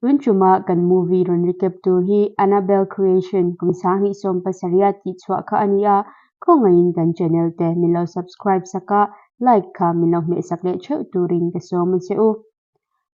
Tun tuma kan movie rawn recap tur hi Annabelle Creation kum 2017 a tih chhuah kha a ni a, khawngaihin kan channel te min lo subscribe sak a, like kha min lo hmeh sak leh theuh turin ka sawm a che u.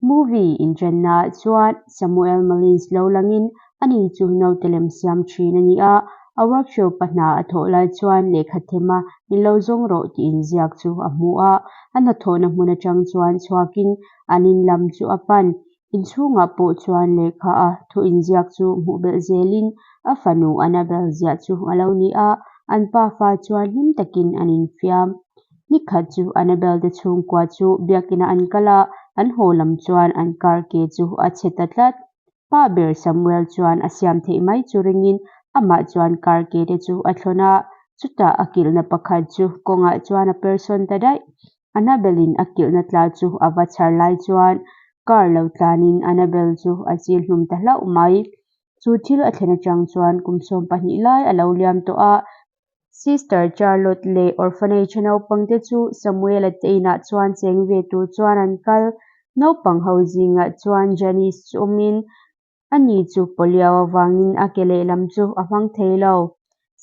Movie inṭanna ah chuan Samuel Mullins lo langin ani chu naute lem siam ṭhin a ni a, a workshop a hna a thawh lai chuan lehkha them a min lo zawng rawh tih inziak chu a hmu a, a hnathawhna hmun aṭang chuan chhuakin an in lam chu a pan. Inchhungah pawh chuan lehkha a thu inziak chu hmuh belh zelin a fanu Annabel ziah chu a lo ni a, an pafa chuan hlim takin an infiam. Nikhat chu Annabel te chhungkua chu biakinah an kal a, an haw lam chuan an car ke chu a chhe ta tlat. Pa ber Samuel chuan a siam theih mai chu ringin amah chuan car ke te chu a thlawn a, chutah a kilhna pakhat chu kawngah chuan a persawn ta daih. Annabelle-in a kilhna tla chu a va chhar lai chuan car lo tlanin Annabelle chu a chil hlum ta hlauh mai. Chu thil a thlen atang chuan kum 12 lai a lo liam tawh a, Sister Charlotte leh orphanage-a naupangte chu Samuel-a te inah chuan cheng ve tur chuan an kal. Naupang ho zingah chuan Janice chu awmin Ani chu polio avangin a ke lehlam chu a hmang thei lo.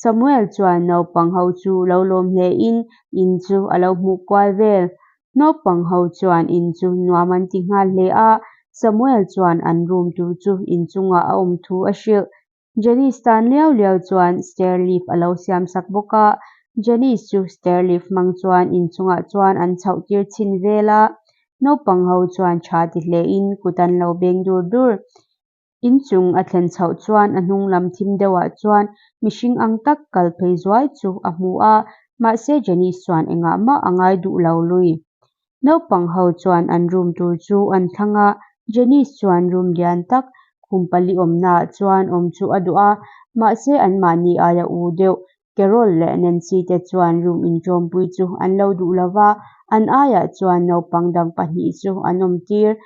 Samuel chuan naupang ho chu lo lawm hlein in chu a lo hmuh kual vel. Naupang ho chuan in chu nuam an ti nghal hle a, Samuel chuan an room tur chu inchungah a awm thu a hrilh. Janice tan liau liau chuan stair lift a lo siam sak bawk a, Janice chu stair lift hmang chuan inchungah chuan an chhoh tir chhin vel a, Naupang ho chuan tha ti hlein kut an lo beng dur dur. Inchung a thlen chhoh chuan a hnung lam thim deuhah chuan mihring ang tak kal phei zuai chu a hmu a, mahse Janice chuan engah mah a ngai duh lo lui. Naupang ho chuan an room tur chu an thlang a, Janice chuan room lian tak khum pali awmnaah chuan awm chu a duh a, mahse anmahni aia u deuh Carol leh Nancy te chuan room inṭawmpui chu an lo duh lo va, an aiah chuan naupang dang pahnih chu an awm tir.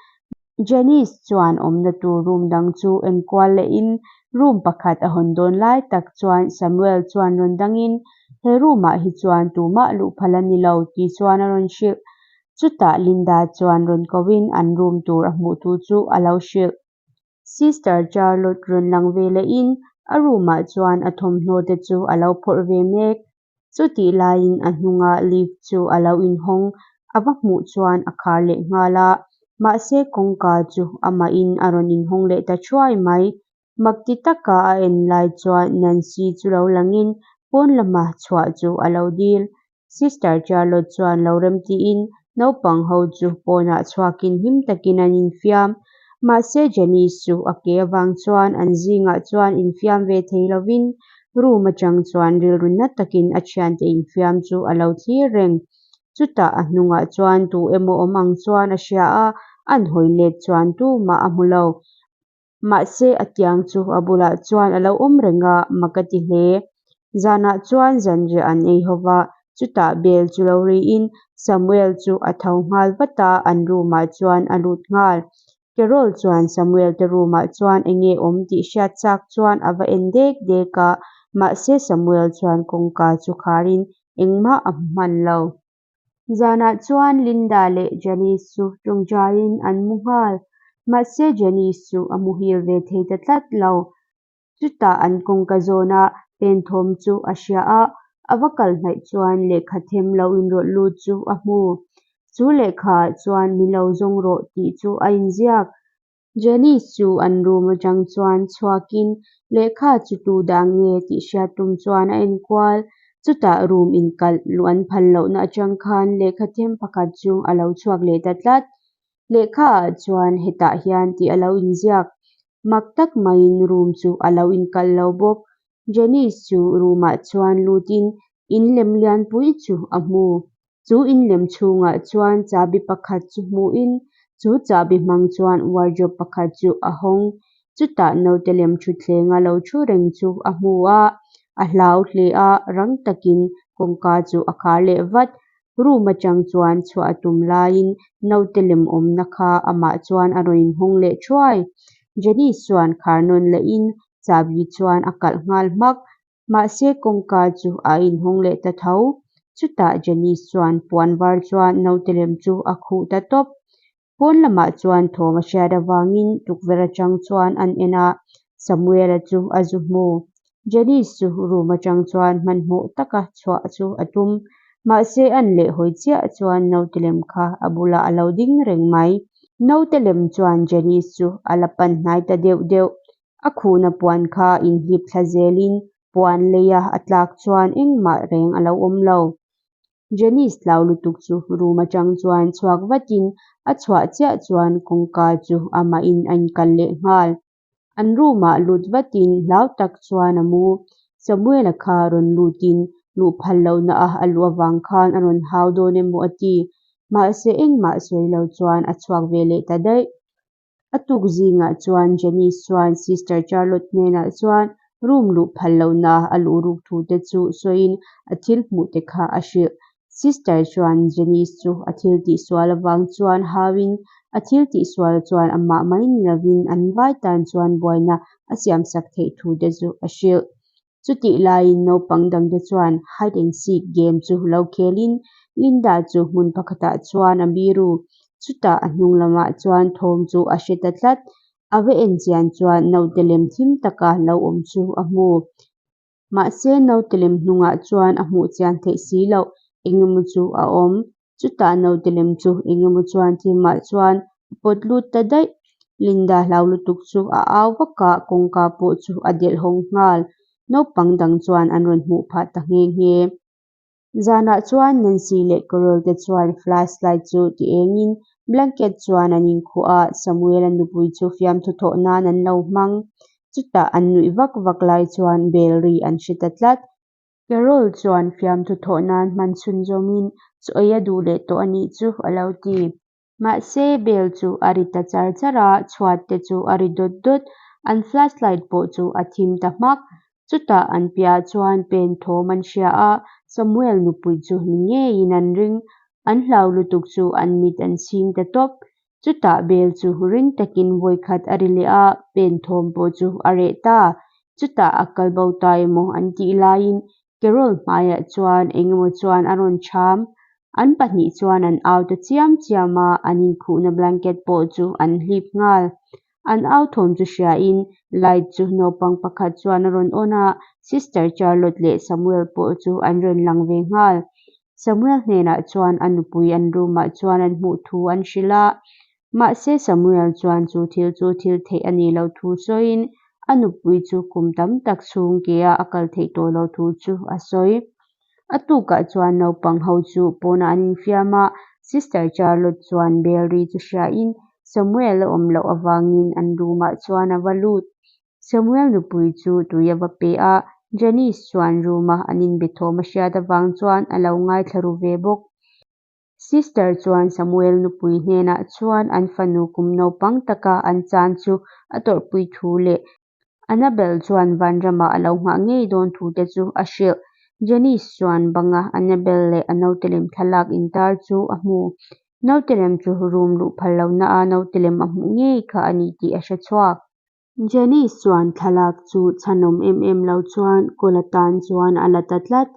Janice chuan awmna tur room dang chu enkual lehin room pakhat a hawn dawn lai tak chuan Samuel chuan rawn dangin, He room ah hi chuan tumah luh phal a ni lo tih chuan a rawn hrilh. Chutah Linda chuan rawn kohin an room tur a hmuh thu chu a lo hrilh. Sister Charlotte rawn lang ve lehin a room ah chuan a thawmhnaw te chu a lo phawrh ve mek. Chutih laiin a hnunga lift chu a lo inhawng a va hmuh chuan a khar leh nghal a, mahse kawngka chu amahin a rawn inhawng leh ta thuai mai. Mak ti taka a en lai chuan Nancy chu lo langin pawn lama chhuah chu a lo dil. Sister Charlotte chuan lo remtiin naupang ho chu pawnah chhuakin hlim takin an infiam. Mahse Janice chu a ke avang chuan an zingah chuan infiam ve thei lovin room atang chuan rilru na takin a thiante infiam chu a lo thlir reng. Chutah a hnungah chuan tu emaw awm ang chuan a hria a, an hawi let chuan tumah a hmu lo. Mahse a tiang chu a bulah chuan a lo awm reng a, mak a ti hle. Zanah chuan zanriah an ei ho va, chutah bel chu lo riin Samuel chu a tho nghal vat a, an room ah chuan a lut nghal. Carol chuan Samuel te room ah chuan enge awm tih hriat chak chuan a va en dek dek a, mahse Samuel chuan kawngka chu kharin engmah a hmu hman lo. Zanah chuan Linda leh Janice chu tawngtaiin an mu nghal. Mahse Janice chu a muhil ve thei ta tlat lo. Chutah an kawngka zawna pen thawm chu a hria a, a va kal hnaih chuan lehkha them lo inrawlh lut chu a hmu. Chu lehkhaah chuan min lo zawng rawh tih chu a inziak. Janice chu an room atang chuan chhuakin lehkha chu tu dah nge tih hriat tum chuan a enkual. Chutah room inkalh luh an phal lohna atang khan lehkha them pakhat chu a lo chhuak leh ta tlat. Lehkha ah chuan hetah hian tih a lo inziak. Mak tak maiin room chu a lo inkalh lo bawk. Janice chu room ah chuan lutin in lem lianpui chu a hmu. Chu in lem chhungah chuan chahbi pakhat chu hmuhin chu chahbi hmang chuan wardrobe pakhat chu a hawng. Chutah naute lem thutthleng a lo thu reng chu a hmu a, a hlau hle a, rang takin kawngka chu a khar leh vat. Room atang chuan chhuah a tum laiin naute lem awmna kha amah chuan a rawn inhawng leh thuai. Janice chuan khar nawn lehin chahbi chuan a kalh nghal hmak. Mahse kawngka chu a inhawng leh ta tho. Chutah Janice chuan puan var chuan naute lem chu a khuh ta tawp. Pawn lamah chuan thawm a hriat avangin tukverh atang chuan an en a, Samuel-a chu a zu hmu. Janice chu room atang chuan hmanhmawh taka chhuah chu a tum. Mahse an lehhawi chiah chuan naute lem kha a bulah a lo ding reng mai. Naute lem chuan Janice chu a la pan hnai ta deuh deuh. A khuhna puan kha inhlip thla zelin puan leia a tlak chuan engmah reng a lo awm lo. Janice tlau lutuk chu room atang chuan chhuak vatin a chhuah chiah chuan kawngka chu amahin a inkal leh nghal. An room ah lut vatin hlau tak chuan a mu. Samuel-a kha rawn lutin luh phal lohna a a luh avang khan a rawn hau dawn emaw a ti. Mahse engmah sawi lo chuan a chhuak ve leh ta daih. A tuk zingah chuan Janice chuan Sister Charlotte hnenah chuan room luh phal lohna a luh ruk thu te chu sawiin a thil hmuh te kha a hrilh. Sister chuan Janice chu a thil tihsual avang chuan hauin a thil tihsual chuan amah mai ni lovin an vai tan chuan buaina a siamsak theih thu te chu a hrilh. Chutih laiin naupang dangte chuan hide and seek game chu lo khelin Linda chu hmun pakhatah chuan a biru. Chutah a hnung lamah chuan thawm chu a hre ta tlat. A va en chian chuan naute lem thim taka lo awm chu a hmu. Mahse naute lem hnungah chuan a hmuh chian theih si loh engemaw chu a awm. Chutah naute lem chu engemaw chuan thimah chuan a pawt lut ta daih. Linda hlau lutuk chu a au vak a, kawngka pawh chu a delh hawng nghal. Naupang dang chuan an rawn hmuh phah ta nghe nghe. Zanah chuan Nancy leh Carol te chuan flash light chu ti engin blanket chuan an inkhuh a, Samuel-a nupui chu fiamthu thawh nan an lo hmang. Chutah an nuih vak vak lai chuan bell ri an hre ta tlat. Carol chuan fiamthu thawh nan hman chhunzawmin chaw ei a duh leh tawh a nih chu a lo ti. Mahse bell chu a ri ta char char a, chhuat te chu a ri dawt dawt. An flashlight pawh chu a thim ta hmak. Chutah an piahah chuan pen thawm an hria a, Samuel nupui chu ni ngeiin an ring. An hlau lutuk chu an mit an chhing ta tawp. Chutah bell chu ring takin vawikhat a ri leh a, pen thawm pawh chu a reh ta. Chutah a kal bo ta emaw an tih laiin Carol hmaiah chuan engemaw chuan a rawn cham. An pahnih chuan an au ta chiam chiam a, an inkhuhna blanket pawh chu an hlip nghal. An au thawm chu hriain light chu naupang pakhat chuan a rawn on a, Sister Charlotte leh Samuel pawh chu an rawn lang ve nghal. Samuel hnenah chuan a nupui an room ah chuan an hmuh thu an hrilh a, mahse Samuel chuan chu thil chu thil theih a nih loh thu sawiin a nupui chu kum tam tak chhung ke a a kal theih tawh loh thu chu a sawi. A tukah chuan naupang ho chu pawnah an infiam a, Sister Charlotte chuan bell ri chu hriain Samuel a awm loh avangin an room ah chuan a va lut. Samuel nupui chu tui a va pe a, Janice chuan room a an inbe thawm a hriat avang chuan a lo ngaithla ru ve bawk. Sister chuan Samuel nupui hnenah chuan an fanu kum naupang taka an chan chu a tawrhpui thu leh Annabel chuan vanramah a lo nghah ngei dawn thu te chu a hrilh. Janice chuan banga Annabel leh a nautelem thlalak intar chu a hmu. Nautelem chu room luh phal lohna a nautelem a hmuh ngei kha a ni tih a hre chhuak. Janice chuan thlalak chu chhanawm em em lo chuan kawl atan chuan a la ta tlat.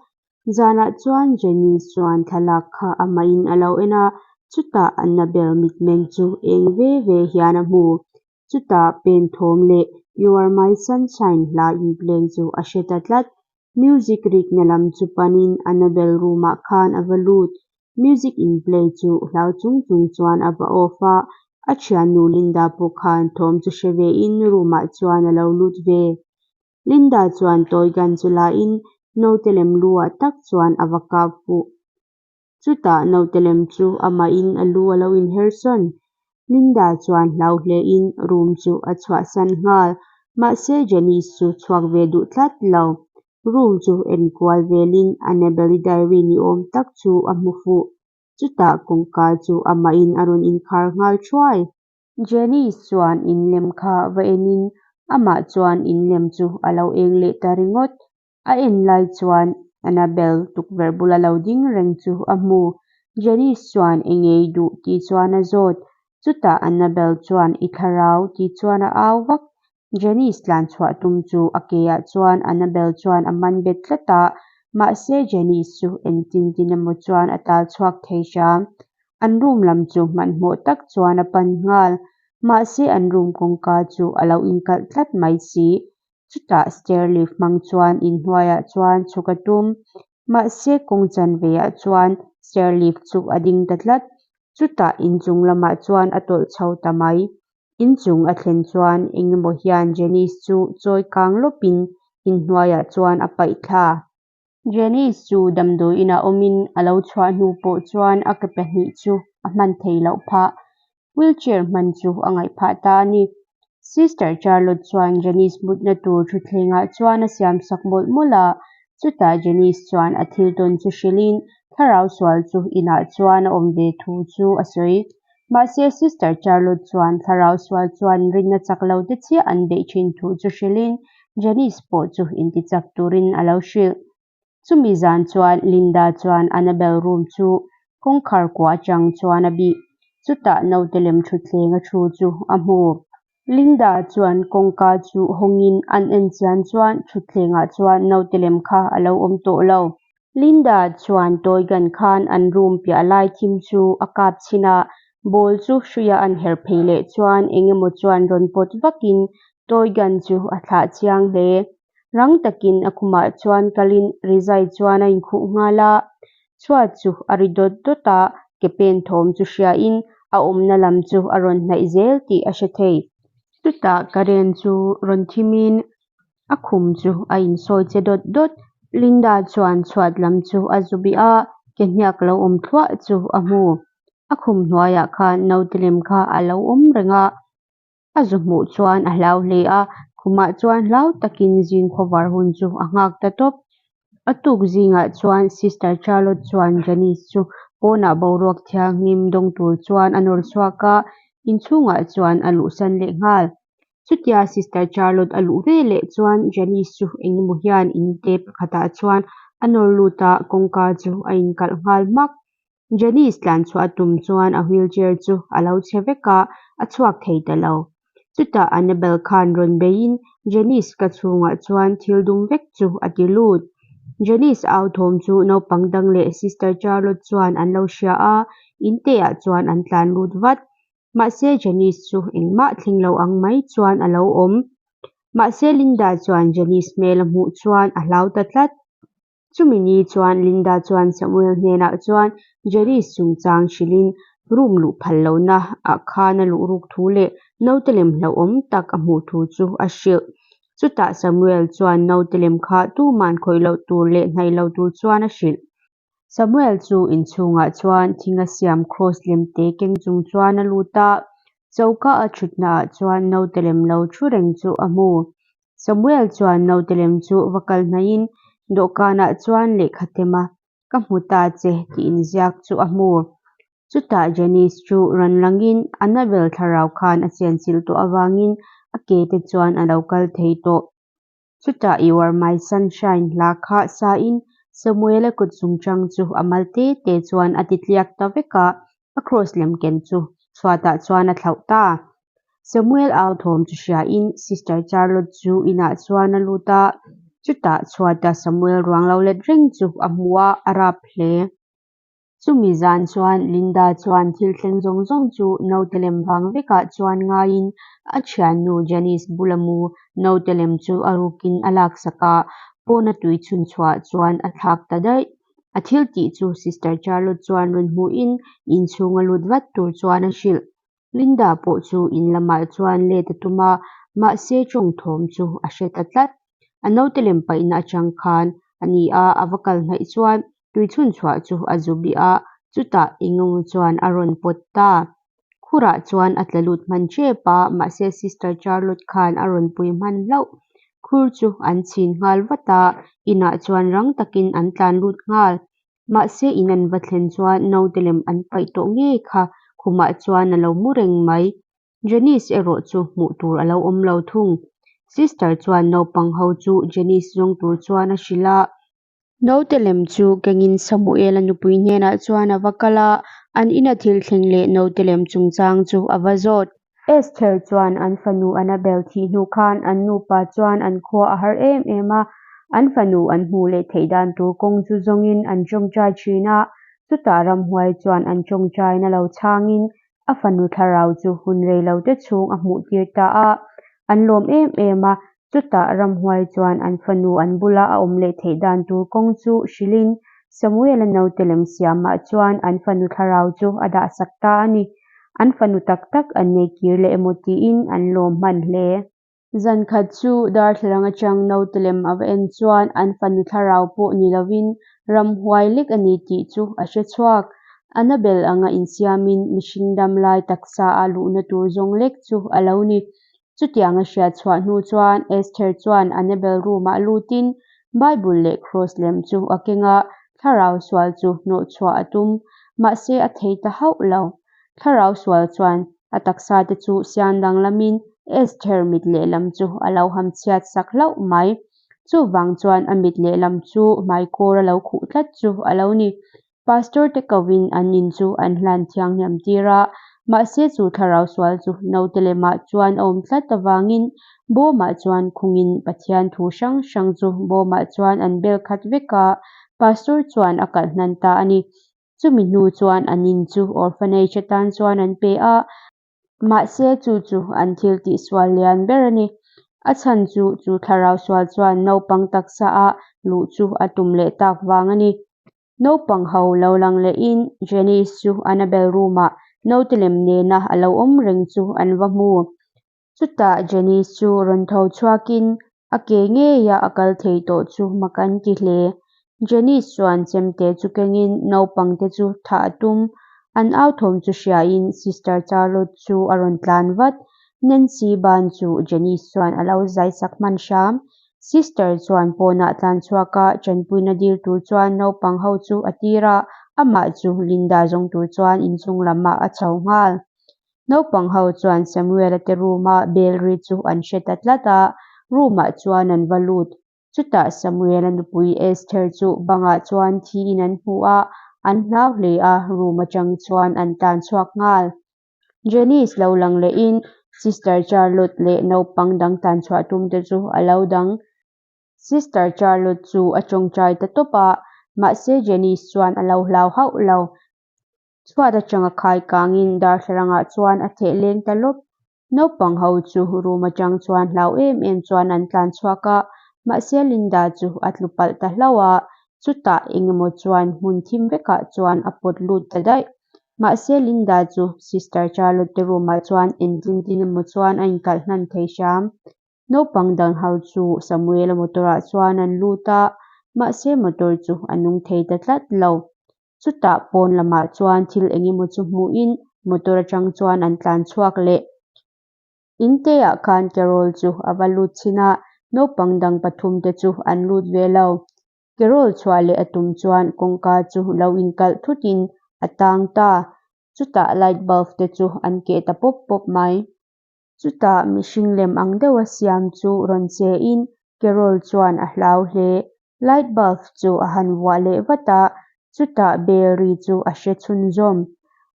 Zanah chuan Janice chuan thlalak kha amahin a lo en a, chutah Annabel mitmeng chu eng ve ve hian a hmu. Chutah pen thawm leh You are my sunshine hla in play chu a hre ta tlat. Music rikna lam chu panin Annabel room ah khan a va lut. Music in play chu hlau chung chung chuan a va off a, a thiannu Linda pawh khan thawm chu hre ve in room ah chuan a lo lut ve. Linda chuan toy gun chu la in naute lem lu ah tak chuan a va kap fuh. Chutah naute lem chu amahin a lu a lo inher sawn. Linda chuan hlau hlein room chu a chhuahsan nghal. Mahse Janice chu chhuak ve duh tlat lo. Room chu enkual velin Annabelle-i diary ni awm tak chu a hmu fuh. Chutah kawngka chu amahin a rawn inkhar nghal thuai. Janice chuan inlem kha va enin amah chuan inlem chu a lo eng leh ta ringawt. A en lai chuan Annabel tukverh bula lo ding reng chu a hmu. Janice chuan i ngei duh tih chuan a zawt. Chutah Annabel chuan i thlarau tih chuan a au vak. Janice tlan chhuah tum chu a ke ah chuan Annabel chuan a man bet tlat a, mahse Janice chu engtin tin emaw chuan a tal chhuak thei hram. An room lam chu hmanhmawh tak chuan a pan nghal. Mahse an room kawngka chu a lo inkalh tlat mai si. Chutah stair lift hmang chuan inhnuaiah chuan chhuk a tum. Mahse kawng chanve ah chuan stair lift chu a ding ta tlat. Chutah inchung lamah chuan a tawlh chho ta mai. Inchung a thlen chuan engemaw hian Janice chu chawi kang lawpin inhnuaiah chuan a paih thla. Janice chu damdawi inah awmin a lo chhuah hnu pawh chuan a ke pahnih chu a hman thei loh phah. Wheelchair hman chu a ngaih phah ta a ni. Sister Charlotte chuan Janice mutna tur thutthlengah chuan a siam sak mawlh mawlh a, chutah Janice chuan a thil tawn chu hrilhin thlarau sual chu inah chuan a awm ve thu chu a sawi. Mahse Sister Charlotte chuan thlarau sual chuan rinna chak lo te chiah an beih thin thu chu hrilhin Janice pawh chu intichak turin a lo hrilh. Chumi zan chuan Linda chuan Annabel room chu kawngkhar kua atang chuan a bih. Chutah naute lem thutthleng a thu chu a hmu. Linda chuan kawngka chu hawngin an en chian chuan thutthlengah chuan naute lem kha a lo awm tawh lo. Linda chuan toy gun khan an room piah lai thim chu a kap chhin a, ball chu hruia an her phei leh chuan eng emaw chuan rawn pawt vakin toy gun chu a thlah chiang hle. Rang takin a khumah chuan kalin rizai chuan a inkhuh nghal a, chhuat chu a ri dawt dawt a, ke pen thawm chu hriain a awmna lam chu a rawn hnaih zel tih a hre thei. Chutah current chu rawn thimin a khum chu a insawi che dawt dawt. Linda chuan chhuat lam chu a zu bih a, ke hniak lo awm thluah chu a hmu. A khum hnuaiah khan naute lem kha a lo awm reng a. A zu hmuh chuan a hlau hle a, khumah chuan hlau takin zing khawvar hun chu a nghak ta tawp. A tuk zingah chuan Sister Charlotte chuan Janice chu pawnah boruak thianghlim dawng tur chuan a nawr chhuak a, inchhungah chuan a luhsan leh nghal. Chutia Sister Charlotte a luh ve leh chuan Janice chu engemaw hian inte pakhatah chuan a nawr lut a, kawngka chu a inkalh nghal hmak. Janice tlan chhuah a tum chuan a wheelchair chu a lo chhe vek a, a chhuak thei ta lo. Chutah Annabel khan rawn beiin Janice ka chhungah chuan thil dum vek chu a ti lut. Janice au thawm chu naupang dang leh Sister Charlotte chuan an lo hria a, inte ah chuan an tlan lut vat. Mahse Janice chu engmah thleng lo ang mai chuan a lo awm. Mahse Linda chuan Janice hmel a hmuh chuan a hlau ta tlat. Chumi ni chuan Linda chuan Samuel hnenah chuan Janice chungchang hrilhin room luh phal lohna ah khan a luh ruk thu leh naute lem hlauhawm tak a hmuh thu chu a hrilh. Chutah Samuel chuan naute lem kha tuman khawih loh tur leh hnaih lo tur chuan a hrilh. Samuel chu inchhungah chuan thinga siam kraws lemte keng chung chuan a lut a, choka a thutna ah chuan naute lem lo thu reng chu a hmu. Samuel chuan naute lem chu va kal hnaihin dawhkanah chuan lehkha tem a, Ka hmu ta che tih inziak chu a hmu. Chutah Janice chu rawn langin Annabel thlarau khan a chenchilh tawh avangin a ke te chuan a lo kal thei tawh. Chutah You are my sunshine hla kha sain Samuel-a kut chungchang chu a mal te te chuan a ti tliak ta vek a, a kraws lem ken chu chhuatah chuan a thlauh ta. Samuel au thawm chu hriain Sister Charlotte chu inah chuan a lut a, chutah chhuata Samuel ruang lo let reng chu a hmu a, a rap hle. Chumi zan chuan Linda chuan thil thleng zawng zawng chu naute lem vang vekah chuan ngaiin a thiannu Janice bula mu naute lem chu a rukin a laksak a, pawna tui chhun chhuah chuan a thlak ta daih. A thil tih chu Sister Charlotte chuan rawn hmuhin inchhunga lut vat tur chuan a hrilh. Linda pawh chu in lamah chuan let a tum a, mahse tawng thawm chu a hre ta tlat. A naute lem paihna atang khan a ni a, a va kal hnaih chuan tui chhun chhuah chu a zu bih a, chutah engemaw chuan a rawn pawt ta. Khurah chuan a tla lut hman tep a, mahse Sister Charlotte khan a rawn pui hman hlauh. Khur chu an chhin nghal vat a, inah chuan rang takin an tlan lut nghal. Mahse in an va thlen chuan naute lem an paih tawh ngei kha khumah chuan a lo mu reng mai. Janice erawh chu hmuh tur a lo awm lo thung. Sister chuan naupang ho chu Janice zawng tur chuan a hrilh a. Naute lem chu kengin Samuel-a nupui hnenah chuan a va kal a, an ina thil thleng leh naute lem chungchang chu a va zawt. Esther chuan an fanu Annabel thih hnu khan an nupa chuan an khua a har em em a, an fanu an hmuh leh theih dan tur kawng chu zawngin an tawngtai thin a. Chutah ramhuai chuan an tawngtaina lo chhangin a fanu thlarau chu hun reilote chhung a hmuhtir ta a. An lawm em em a, chutah ramhuai chuan an fanu an bula a awm leh theih dan tur kawng chu hrilhin Samuel-a naute lem siamah chuan an fanu thlarau chu a dahsak ta a ni. An fanu tak tak an nei kir leh emaw tiin an lawm hman hle. Zan khat chu darthlalang atang naute lem a va en chuan an fanu thlarau pawh ni lovin ramhuai lek a ni tih chu a hre chhuak. Annabel anga insiamin mihring dam lai taksa a luhna tur zawng lek chu a lo ni. Chutiang a hriat chhuah hnu chuan Esther chuan Annabel room-ah lutin Bible leh Kraws lem chu a keng a, thlarau sual chu hnawh chhuah a tum. Mahse a thei ta hauh lo. Thlarau sual chuan a taksa te chu siam danglamin Esther mit lehlam chu a lo ham chhiat sak hlauh mai. Chuvang chuan a mit lehlam chu hmaikawr a lo khuh tlat chu a lo ni. Pastor te kovin an in chu an hlan thianghliam tir a, mahse chu thlarau sual chu naute lemah chuan a awm tlat avangin bawmah chuan khungin Pathian thu hrang hrang chu bawmah chuan an bel khat vek a, Pastor chuan a kalh hnan ta a ni. Chumi hnu chuan an in chu orphanage atan chuan an pe a, mahse chu chu an thil tihsual lian ber a ni. A chhan chu chu thlarau sual chuan naupang taksa a luh chu a tum leh tak vang a ni. Naupang ho lo lang lehin Janice chu Annabel room-ah naute lem nena a lo awm reng chu an va hmu. Chutah Janice chu rawn tho chhuakin a ke ngeia a kal thei tawh chu mak an ti hle. Janice chuan chemte chu kengin naupangte chu thah a tum. An au thawm chu hriain Sister Charlotte chu a rawn tlan vat. Nancy ban chu Janice chuan a lo zai sak hman hram. Sister chuan pawnah tlan chhuak a, tanpuina dil tur chuan naupang ho chu a tir a, amah chu Linda zawng tur chuan inchung lamah a chho nghal. Naupang ho chuan Samuel-a te room-a bell ri chu an hre ta tlat a, room-ah chuan an va lut. Chutah Samuel-a nupui Esther chu bangah chuan thiin an hmu a, an hlau hle a, room atang chuan an tlan chhuak nghal. Janice lo lang lehin Sister Charlotte leh naupang dang tlan chhuah tum te chu a lo dang. Sister Charlotte chu a tawngtai ta tawp a, mahse Janice chuan a lo hlau hauh lo. Chhuat atanga khai kangin darthlalangah chuan a theh leng ta lawp. Naupang ho chu room atang chuan hlau em em chuan an tlan chhuak a, mahse Linda chu a tlu palh ta hlauh a, chutah engemaw chuan hmun thim vekah chuan a pawt lut ta daih. Mahse Linda chu Sister Charlotte te room ah chuan engtin tin emaw chuan a inkalh hnan thei hram. Naupang dang ho chu Samuel-a motor ah chuan an lut a, mahse motor chu a nung thei ta tlat lo. Chutah pawn lamah chuan thil eng emaw chu hmuhin motor atang chuan an tlan chhuak leh. Inte ah khan Carol chu a va lut chhin a, naupang dang pathum te chu an lut ve lo. Carol chhuah leh a tum chuan kawngka chu lo inkalh thutin a tang ta. Chutah light bulb te chu an keh ta pawp pawp mai. Chutah mihring lem ang deuha siam chu rawn che in Carol chuan a hlau hle. Light bulb chu a han vuah leh vat a, chutah bell ri chu a hre chhunzawm.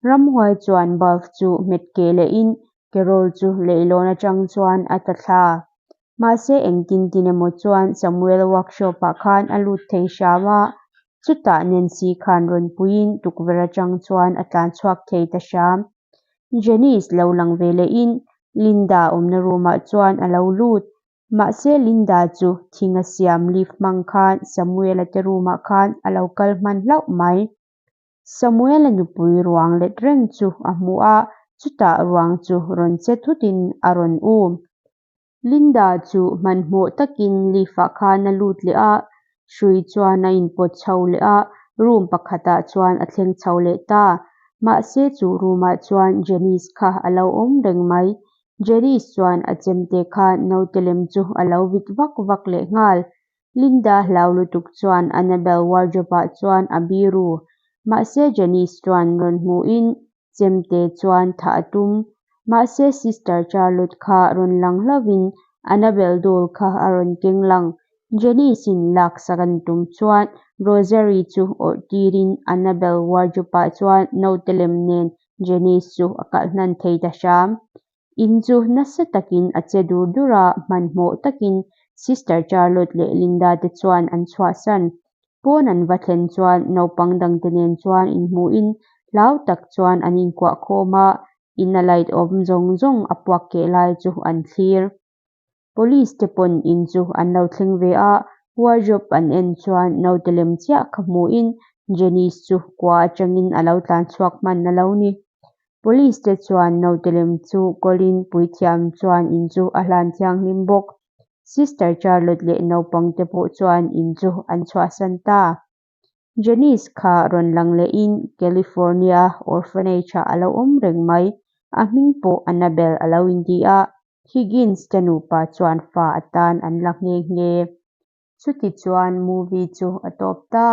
Ramhuai chuan bulb chu hmet keh lehin Carol chu leihlawn atang chuan a tla thla. Mahse engtin tin emaw chuan Samuel workshop ah khan a lut thei hram a, chutah Nancy khan rawn puiin tukverh atang chuan a tlan chhuak thei ta hram. Janice lo lang ve lehin Linda awmna room ah chuan a lo lut. Mahse Linda chu thing a siam lift hmang khan Samuel-a te room ah khan a lo kal hman hlauh mai. Samuel-a nupui ruang let reng chu a hmu a, chutah ruang chu rawn che thutin a rawn um. Linda chu hmanhmawh takin lift ah khan a lut leh a, hrui chuan a inpawt chho leh a, room pakhatah chuan a thleng chho leh ta. Mahse chu room ah chuan Janice kha a lo awm reng mai. Janice chuan a chemte khan naute lem chu a lo vit vak vak leh nghal. Linda hlau lutuk chuan Annabel wardrobe ah chuan a biru. Mahse Janice chuan rawn hmuhin Chemte chuan thah a tum. Mahse Sister Charlotte kha rawn lang hlauhin Annabel doll kha a rawn keng lang. Janice-in laksak an tum chuan Rosary chu awrh tirin Annabel wardrobe ah chuan naute lem nen Janice chu a kalh hnan thei ta hram. In chu nasa takin a che dur dur a, hmanhmawh takin Sister Charlotte leh Linda te chuan an chhuahsan. Pawn an va thlen chuan naupang dangte nen chuan inhmuhin hlau tak chuan an inkuah khawm a, in a light awm zawng zawng a puak keh lai chu an thlir. Police te pawn in chu an lo thleng ve a, wardrobe an en chuan naute lem chiah kha hmuhin Janice chu kua atangin a lo tlan chhuak hman a lo ni. Police te chuan naute lem chu kawlin puithiam chuan in chu a hlan thianghlim bawk. Sister Charlotte leh naupang te pawh chuan in chu an chhuahsan ta. Janice kha rawn lang lehin California orphanage ah a lo awm reng mai. A hming pawh Annabel a lo inti a, Higgins te nupa chuan fa atan an la nghe nghe. Chutichuan movie chu a tawp ta.